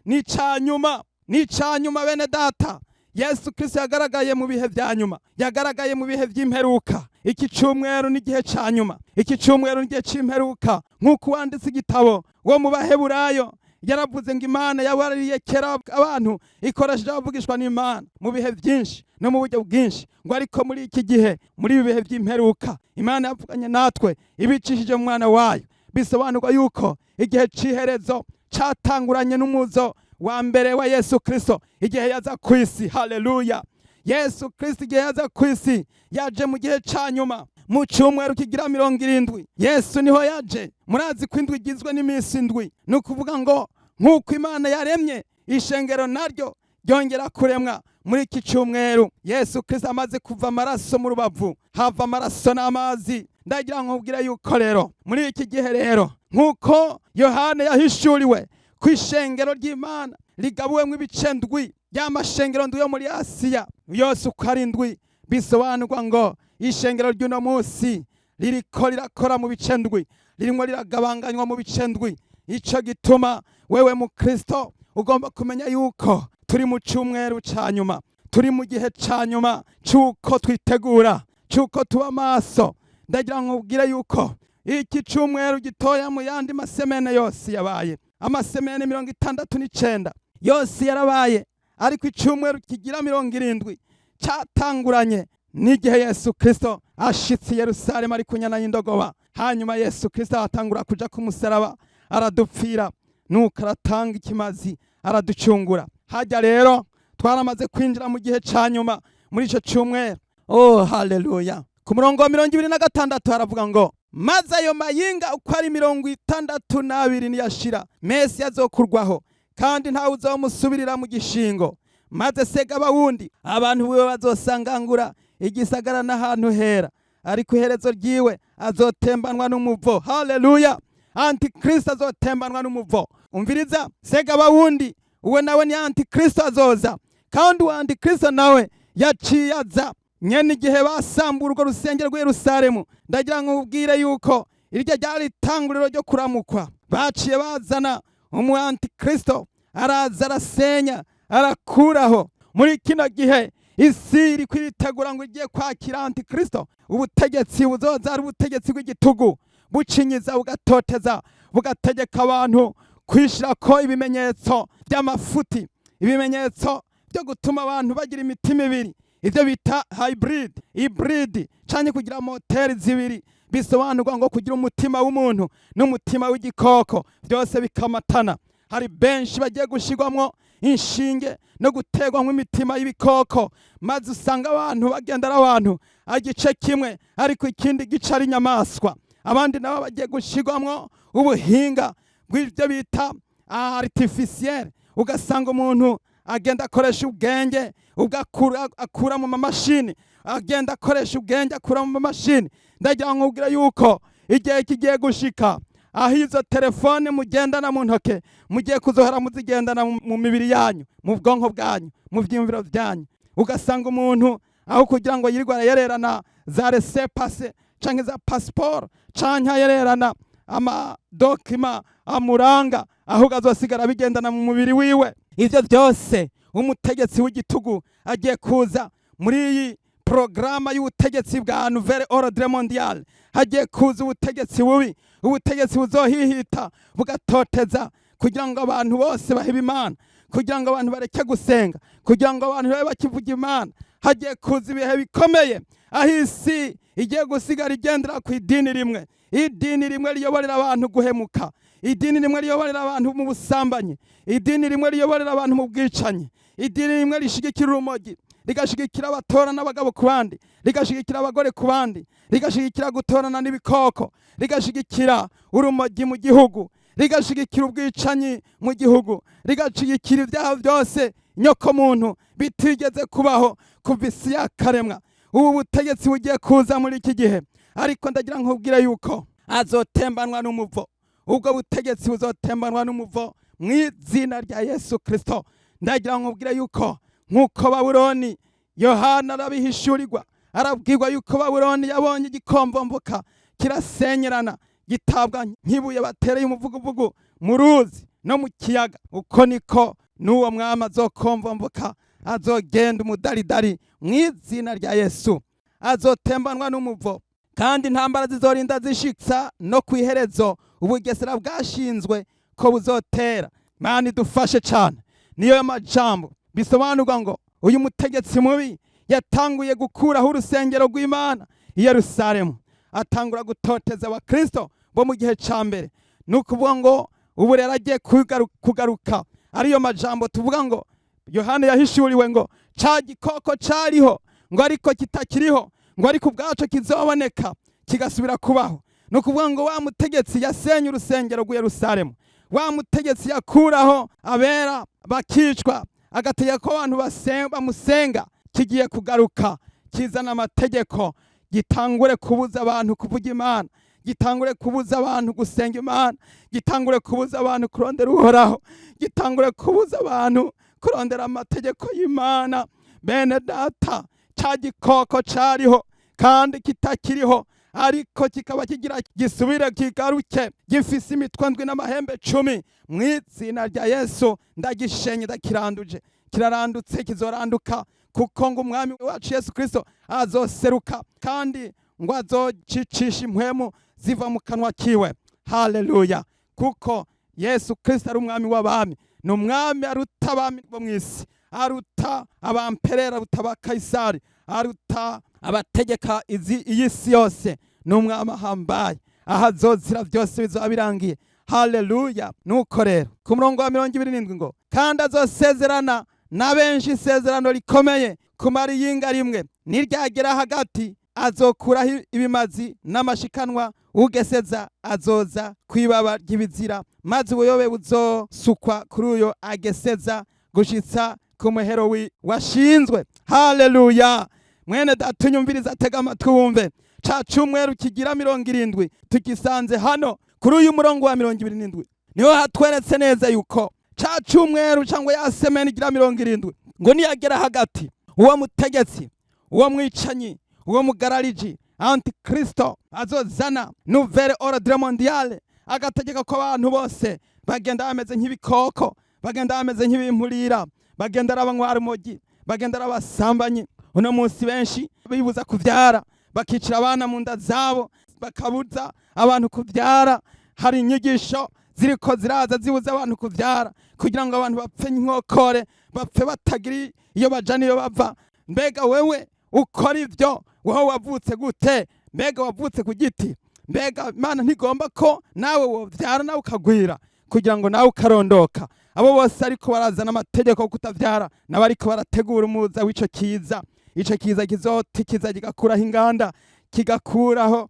ni icya nyuma, ni icya nyuma. Bene data, Yesu Kristo yagaragaye mu bihe bya nyuma, yagaragaye mu bihe by'imperuka. Iki cyumweru ni igihe cya nyuma, iki cyumweru ni igihe cy'imperuka. Nk'uko wanditse igitabo wo mu Baheburayo yaravuze ngo Imana yabaririye kera abantu ikoresheje abavugishwa n'Imana mu bihe byinshi no mu buryo bwinshi, ngo ariko muri iki gihe, muri ibi bihe by'imperuka, Imana yavuganye natwe ibicishije mu Mwana wayo. Bisobanurwa yuko igihe c'iherezo catanguranye n'umuzo wa mbere wa Yesu Kristo igihe yaza ku isi. Haleluya! Yesu Kristo igihe yaza ku isi, yaje mu gihe ca nyuma, mu cyumweru kigira 70. Yesu niho yaje. Murazi ko indwi igizwe n'iminsi 7. Ni ukuvuga ngo nk'uko Imana yaremye ishengero, naryo ryongera kuremwa muri iki cyumweru. Yesu Kristo amaze kuva amaraso mu rubavu, hava amaraso n'amazi. Ndagira ngo nkubwire yuko rero muri iki gihe rero, nk'uko Yohana yahishuriwe ku ishengero ry'Imana rigabuwemo ibice ndwi, y'amashengero ndwi yo muri Asiya yose uko ari ndwi, bisobanurwa ngo ishengero ry'uno munsi ririko rirakora mu bice ndwi, ririmo riragabanganywa mu bice ndwi. Ico gituma wewe mu Kristo ugomba kumenya yuko turi mu cyumweru ca nyuma, turi mu gihe ca nyuma c'uko twitegura, c'uko tuba maso. Ndagira ngo nkubwire yuko iki cyumweru gitoya mu yandi masemaines yose yabaye, amasemaines 69 yose yarabaye, ariko icyumweru kigira 70 cyatanguranye n'igihe Yesu Kristo ashitse i Yerusalemu ari kunyana y'indogoba. Hanyuma Yesu Kristo atangura kuja ku musaraba, aradupfira, nuko aratanga ikimazi, araducungura. Hajya rero twaramaze kwinjira mu gihe ca nyuma muri ico cyumweru. Oh, haleluya! Ku murongo wa 26 haravuga ngo: "Maze ayo mayinga uko ari 62 niyashira, Mesiya azokurwaho, kandi ntawe uzomusubirira mu gishingo. Maze segaba wundi, abantu biwe bazosangangura igisagara n'ahantu hera, ariko iherezo ryiwe azotembanwa n'umuvo." Haleluya! Antikristo azotembanwa n'umuvo. Umviriza, segaba wundi uwe nawe ni antikristo, azoza. Kandi uwo antikristo nawe yaciye aza nyene igihe basambura urwo rusengero rw'i Yerusalemu. Ndagira ngo ubwire yuko iryo ryari itanguriro ryo kuramukwa. Baciye bazana umu antikristo, araza, arasenya, arakuraho. Muri kino gihe isi iri kwiritegura ngo igiye kwakira antikristo, ubutegetsi buzoza ari ubutegetsi bw'igitugu, bucinyiza, bugatoteza, bugategeka abantu kwishirako ibimenyetso by'amafuti, ibimenyetso byo gutuma abantu bagira imitima ibiri, ibyo bita hybrid, hybride, canke kugira moteri zibiri. Bisobanurwa ngo kugira umutima w'umuntu n'umutima w'igikoko, byose bikamatana. Hari benshi bagiye gushirwamwo inshinge no guterwamwo imitima y'ibikoko, maze usanga abantu bagenda ari abantu igice kimwe, ariko ikindi gice ari inyamaswa. Abandi nabo bagiye gushirwamwo ubuhinga bw'ibyo bita artificielle, ugasanga umuntu agenda akoresha ubwenge ubwo akura mu mamashini, agenda akoresha ubwenge akura mu mamashini. Ndagira ngo nkubwire yuko igihe kigiye gushika aho izo telefone mugendana mu ntoke mugiye kuzohora muzigendana mu mibiri yanyu, mu bwonko bwanyu, mu vyiyumviro byanyu. Ugasanga umuntu aho kugira ngo yirirwe arayererana za laissez-passer canke za passeport canke ayererana ama documents amuranga, ahubwo azosigara bigendana mu mubiri wiwe. Ivyo byose umutegetsi w'igitugu agiye kuza muri iyi porogaramu y'ubutegetsi bwa Nouvel Ordre Mondial. Hagiye kuza ubutegetsi bubi, ubutegetsi buzohihita bugatoteza kugira ngo abantu bose bahebe Imana, kugira ngo abantu bareke gusenga, kugira ngo abantu babe bakivuga Imana. Hagiye kuza ibihe bikomeye aho isi igiye gusigara igendera ku idini rimwe, idini rimwe riyoborera abantu guhemuka, idini rimwe riyoborera abantu mu busambanyi, idini rimwe riyoborera abantu mu bwicanyi, idini rimwe rishigikira urumogi, rigashigikira abatorana abagabo ku bandi, rigashigikira abagore ku bandi, rigashigikira gutorana n'ibikoko, rigashigikira urumogi mu gihugu, rigashigikira ubwicanyi mu gihugu, rigashigikira ibyaha byose nyoko muntu bitigeze kubaho kuva isi yakaremwa. Ubu butegetsi bugiye kuza muri iki gihe, ariko ndagira nkubwire yuko azotembanwa n'umuvo. Ubwo butegetsi buzotembanwa n'umuvo mu izina rya Yesu Kristo. Ndagira nkubwire yuko nk'uko Babuloni, Yohana arabihishurirwa, arabwirwa yuko Babuloni yabonye igikomvomboka kirasenyerana, gitabwa nk'ibuye batereye umuvuguvugu mu ruzi no mu kiyaga, uko niko n'uwo mwami azokomvomboka, azogenda umudaridari mu izina rya Yesu, azotembanwa n'umuvo. Kandi intambara zizorinda zishitsa no ku iherezo ubugesera bwashinzwe ko buzotera. Mana idufashe cyane. Niyo majambo bisobanurwa ngo uyu mutegetsi mubi yatanguye gukuraho urusengero rw'Imana i Yerusalemu, atangura gutoteza Abakristo bo mu gihe ca mbere. Ni ukuvuga ngo ubu rero agiye kugaruka. Ariyo majambo tuvuga ngo Yohana yahishuriwe ngo ca gikoko cariho, ngo ariko kitakiriho, ngo ariko ubwaco kizoboneka kigasubira kubaho. Ni ukuvuga ngo wa mutegetsi yasenye urusengero rw'i Yerusalemu, wa mutegetsi yakuraho abera bakicwa, agategeka ko abantu bamusenga, kigiye kugaruka kizana amategeko, gitangure kubuza abantu kuvuga Imana, gitangure kubuza abantu gusenga Imana, gitangure kubuza abantu kurondera Uhoraho, gitangure kubuza abantu kurondera amategeko y'Imana. Bene data, ca gikoko cariho kandi kitakiriho, ariko kikaba kigira gisubire kigaruke gifise imitwe ndwi n'amahembe 10, mu izina rya Yesu ndagishenye, ndakiranduje, kirarandutse, kizoranduka, kuko ngo umwami wacu Yesu Kristo azoseruka kandi ngo azocicisha impwemu ziva mu kanwa kiwe. Haleluya! Kuko Yesu Kristo ari umwami w'abami, ni umwami aruta abami bo mu isi, aruta abamperera, aruta abakayisari, aruta abategeka iyi si yose. Ni umwami ahambaye, aho azozira byose bizoba birangiye. Haleluya! Nuko rero ku murongo wa 27 ngo kandi azosezerana na benshi isezerano rikomeye kumara iyinga rimwe, niryagera hagati azokuraho ibimazi n'amashikanwa, ugeseza azoza kwibaba ry'ibizira, maze ubuyobe buzosukwa kuri uyo ageseza gushitsa ku muhero washinzwe. Haleluya! Mwene data unyumviriza, atega amatwi wumve. Ca cumweru kigira 70 tugisanze hano kuri uyu murongo wa 27. Niho hatweretse neza yuko ca cumweru cyangwa ya semaine igira 70 ngo niyagera hagati, uwo mutegetsi, uwo mwicanyi, uwo mugarariji, antikristo, azozana Nouvel Ordre Mondial, agategeka ko abantu bose bagenda bameze nk'ibikoko, bagenda bameze nk'ibimpurira, bagenda ari abanywa urumogi, bagenda ari abasambanyi. Uno munsi benshi bibuza kuvyara, bakicira abana mu nda zabo, bakabuza abantu kuvyara. Hari inyigisho ziriko ziraza zibuza abantu kuvyara kugira ngo abantu bapfe nk'okore, bapfe batagira iyo baja n'iyo bava. Mbega wewe ukora ivyo, wowe wavutse gute? Mbega wavutse ku giti? Mbega Imana ntigomba ko nawe wovyara, nawe ukagwira, kugira ngo nawe ukarondoka? Abo bose ariko barazana amategeko yo kutavyara nabo ariko barategura umuza w'ico kiza. Ico kiza kizotikiza, kigakuraho inganda, kigakuraho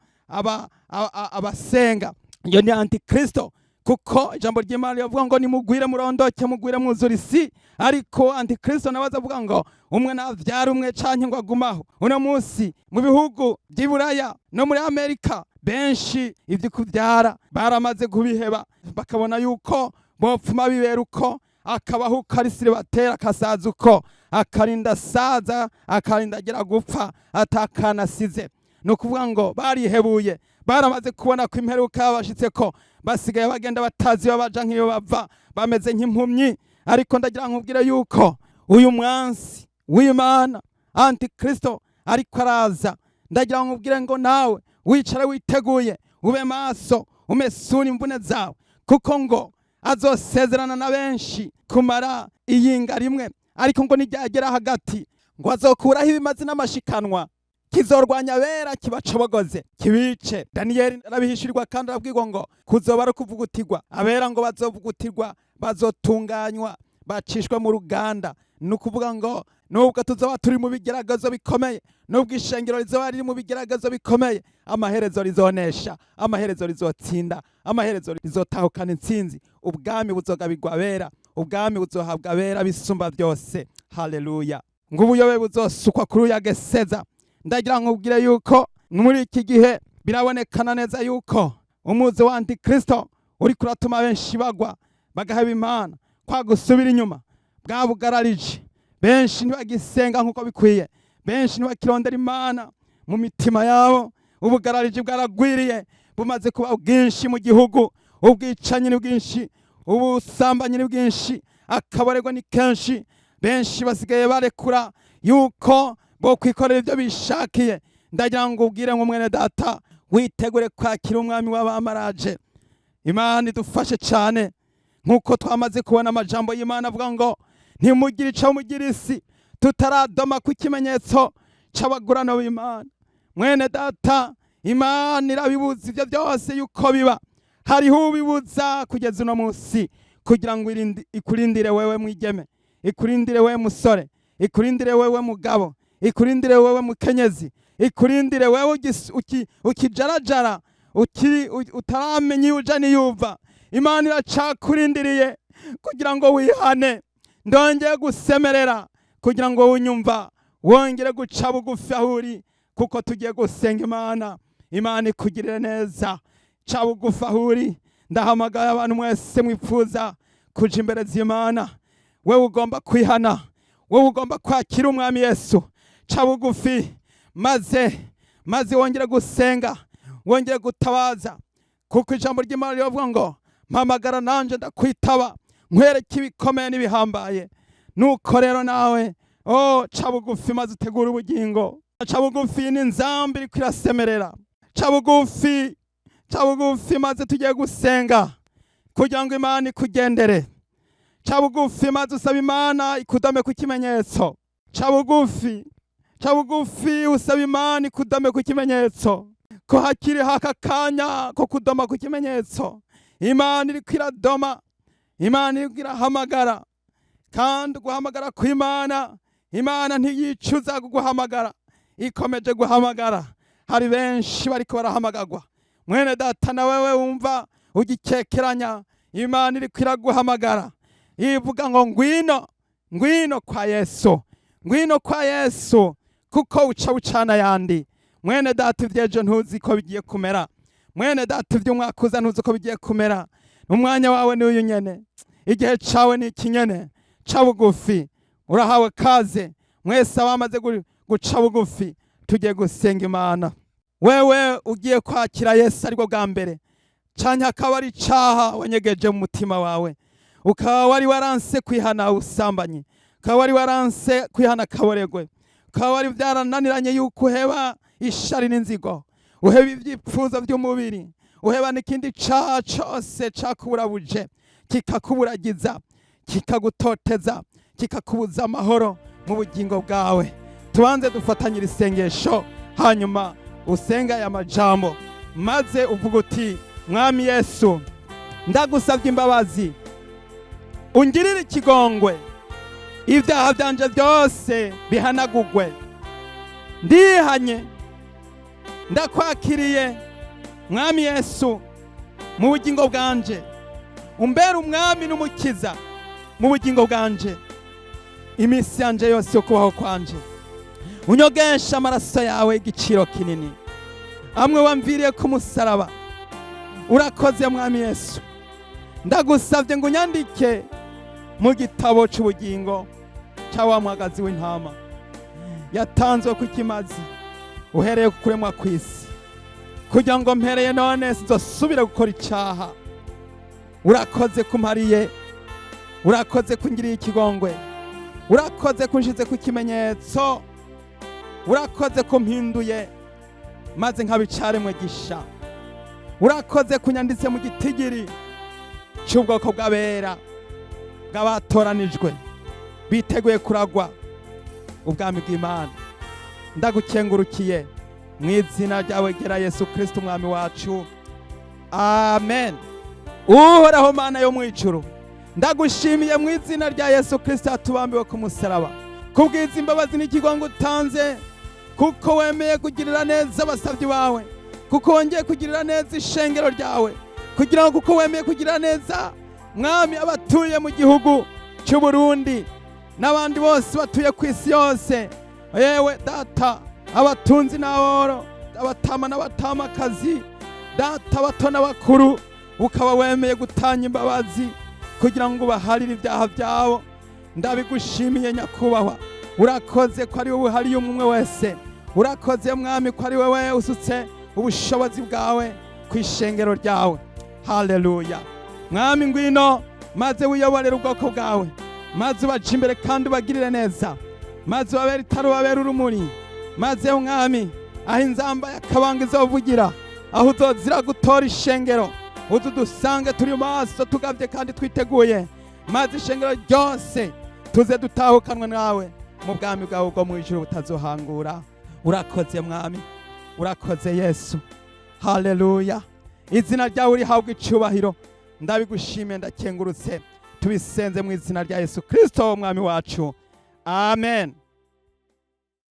abasenga. Iyo ni antikristo. Kuko ijambo ry'Imana rivuga ngo nimugwire murondoke, mugwire mwuzure isi. Ariko antikristo nawe azavuga ngo umwe navyara umwe canke ngo agumaho. Uno munsi mu bihugu vy'i Buraya no muri Amerika, benshi ivyo kuvyara baramaze kubiheba, bakabona yuko bopfuma bibera uko, akabaho uko ari célibataire, akasaza uko, akarinda asaza, akarinda agera gupfa atakanasize. Ni ukuvuga ngo barihebuye, baramaze kubona ko imperuka yabashitse, ko basigaye bagenda batazi iyo baja nk'iyo bava, bameze nk'impumyi. Ariko ndagira nkubwire yuko uyu mwansi w'Imana antikristo ariko araza. Ndagira nkubwire ngo nawe wicare witeguye, ube maso, umesure imvune zawe, kuko ngo azosezerana na benshi kumara iyinga rimwe. Ariko ngo niryagera hagati, ngo azokuraho ibimazi n'amashikanwa, kizorwanya abera, kibacobogoze, kibice. Daniyeli arabihishurirwa kandi arabwirwa ngo kuzoba ari ukuvugutirwa abera, ngo bazovugutirwa, bazotunganywa, bacishwe mu ruganda. Ni ukuvuga ngo nubwo tuzoba turi mu bigeragezo bikomeye, nubwo ishengero rizoba riri mu bigeragezo bikomeye, amaherezo rizonesha, amaherezo rizotsinda, amaherezo rizotahukana intsinzi. Ubwami buzogabirwa abera, ubwami buzohabwa abera bisumba byose. Haleluya! Ngo ubuyobe buzosukwa kuri uyu ageseza. Ndagira nkubwire yuko muri iki gihe birabonekana neza yuko umuzi wa antikristo uri kuratuma benshi bagwa, bagaheba Imana, kwa gusubira inyuma bwa bugararije. Benshi ntibagisenga nk'uko bikwiye, benshi ntibakirondera Imana mu mitima yabo. Ubugarariji bwaragwiriye, bumaze kuba bwinshi mu gihugu. Ubwicanyi ni bwinshi, ubusambanyi ni bwinshi, akabarego ni kenshi. Benshi basigaye barekura yuko bo kwikorera ibyo bishakiye. Ndagira ngo ubwire ngo mwene data, witegure kwakira umwami w'abamaraje. Imana idufashe cyane. Nk'uko twamaze kubona amajambo y'Imana avuga ngo ntimugire ico mugira isi tutaradoma ku ikimenyetso c'abagurano b'Imana. Mwene data, Imana irabibuza ibyo byose yuko biba. Hariho ubibuza kugeza uno munsi kugira ngo ikurindire wewe mwigeme, ikurindire wewe musore, ikurindire wewe mugabo, ikurindire wewe mukenyezi, ikurindire wewe ukijarajara, utaramenya iyo uja niyuva. Imana iracakurindiriye kugira ngo wihane. Ndongeye gusemerera kugira ngo wunyumva wongere guca bugufi aho uri, kuko tugiye gusenga Imana. Imana ikugirire neza. Ca bugufi aho uri. Ndahamagaye abantu mwese mwipfuza kuja imbere z'Imana. Wewe ugomba kwihana, wewe ugomba kwakira umwami Yesu, ca bugufi maze wongere gusenga, wongere gutabaza, kuko ijambo ry'Imana riravuga ngo mpamagara nanje ndakwitaba, nkwereke ibikomeye n'ibihambaye. Nuko rero nawe, oh, ca bugufi maze utegure ubugingo. Ca bugufi, n'inzambi iriko irasemerera. Ca bugufi, ca bugufi maze tugiye gusenga kugira ngo Imana ikugendere. Ca bugufi maze usaba Imana ikudome ku kimenyetso. Ca bugufi, ca bugufi, usaba Imana ikudome ku kimenyetso, ko hakiri haka kanya ko kudoma ku kimenyetso. Imana iriko iradoma, Imana iriko irahamagara, kandi guhamagara kw'Imana, Imana ntiyicuza kuguhamagara, ikomeje guhamagara. Hari benshi bariko barahamagagwa. Mwene data, na wewe wumva ugikekeranya, Imana iriko iraguhamagara, ivuga ngo ngwino, ngwino kwa Yesu, ngwino kwa Yesu, kuko uca bucana yandi. Mwene data, ivy'ejo ntuzi ko bigiye kumera. Mwene data, ivy'umwaka uza ntuzi ko bigiye kumera. Umwanya wawe ni uyu nyene, igihe cawe ni iki nyene. Ca bugufi, urahawe kaze. Mwese abamaze guca bugufi, tugiye gusenga Imana. Wewe ugiye kwakira Yesu aribwo bwa mbere, canke akaba ari icaha wanyegeje mu mutima wawe, ukaba wari waranse kwihana ubusambanyi, ukaba wari waranse kwihana akaboregwe, ukaba wari byarananiranye yuko uheba ishari n'inzigo, uheba ivyipfuzo vy'umubiri, uheba n'ikindi caha cose cakuburabuje, kikakuburagiza, kikagutoteza, kikakubuza amahoro mu bugingo bwawe, tubanze dufatanyire isengesho, hanyuma usenga aya majambo maze uvuga uti: "Mwami Yesu, ndagusabye imbabazi, ungirire ikigongwe, ibyaha byanje byose bihanagugwe. Ndihanye, ndakwakiriye mwami Yesu mu bugingo bwanje." Umbere umwami n'umukiza mu bugingo bwanje, iminsi yanje yose yo kubaho kwanje. Unyogesha amaraso yawe y'igiciro kinini, amwe wamviriye ku musaraba. Urakoze, Mwami Yesu. Ndagusabye ngo unyandike mu gitabo cy'ubugingo cya wa mwagazi w'intama yatanzwe ku kimazi uhereye ku kuremwa kw'isi, kugira ngo mpereye none sinzosubire gukora icyaha. Urakoze kumpariye, urakoze kungiriye ikigongwe, urakoze kunshize ku kimenyetso, urakoze kumpinduye maze nkaba icaremwe gisha, urakoze kunyanditse mu gitigiri cy'ubwoko bw'abera, bw'abatoranijwe biteguye kuragwa ubwami bw'Imana. Ndagukengurukiye mu izina ryawe ryera Yesu Kristo, umwami wacu, amen. Uhoraho Mana yo mu ijuru, ndagushimiye mu izina rya Yesu Kristo yatubambiwe ku musaraba, kubwiza imbabazi n'ikigongo utanze, kuko wemeye kugirira neza abasabyi bawe, kuko wongeye kugirira neza ishengero ryawe, kugira ngo kuko wemeye kugirira neza, Mwami, abatuye mu gihugu cy'u Burundi n'abandi bose batuye ku isi yose. Yewe Data, abatunzi n'aboro, abatama n'abatamakazi, Data, abato n'abakuru, ukaba wemeye gutanga imbabazi kugira ngo ubaharire ibyaha byabo. Ndabigushimiye, Nyakubahwa. Urakoze ko ari wowe uhariye umwe wese. Urakoze, Mwami, ko ari wowe usutse ubushobozi bwawe ku ishengero ryawe. Haleluya! Mwami, ngwino maze wiyoborere ubwoko bwawe, maze ubace imbere kandi ubagirire neza, maze ubabere itara, ubabere urumuri. Maze Mwami, aho inzamba y'akabanga izovugira, aho uzozira gutora ishengero, uze udusange turi maso, tugabye kandi twiteguye, maze ishengero ryose tuze dutahukanwe nawe mu bwami bwawe bwo mu ijuru butazohangura. Urakoze, Mwami, urakoze Yesu. Haleluya! Izina ryawe rihabwa icyubahiro. Ndabigushimiye, ndakengurutse. Tubisenze mu izina rya Yesu Kristo, umwami wacu, amen.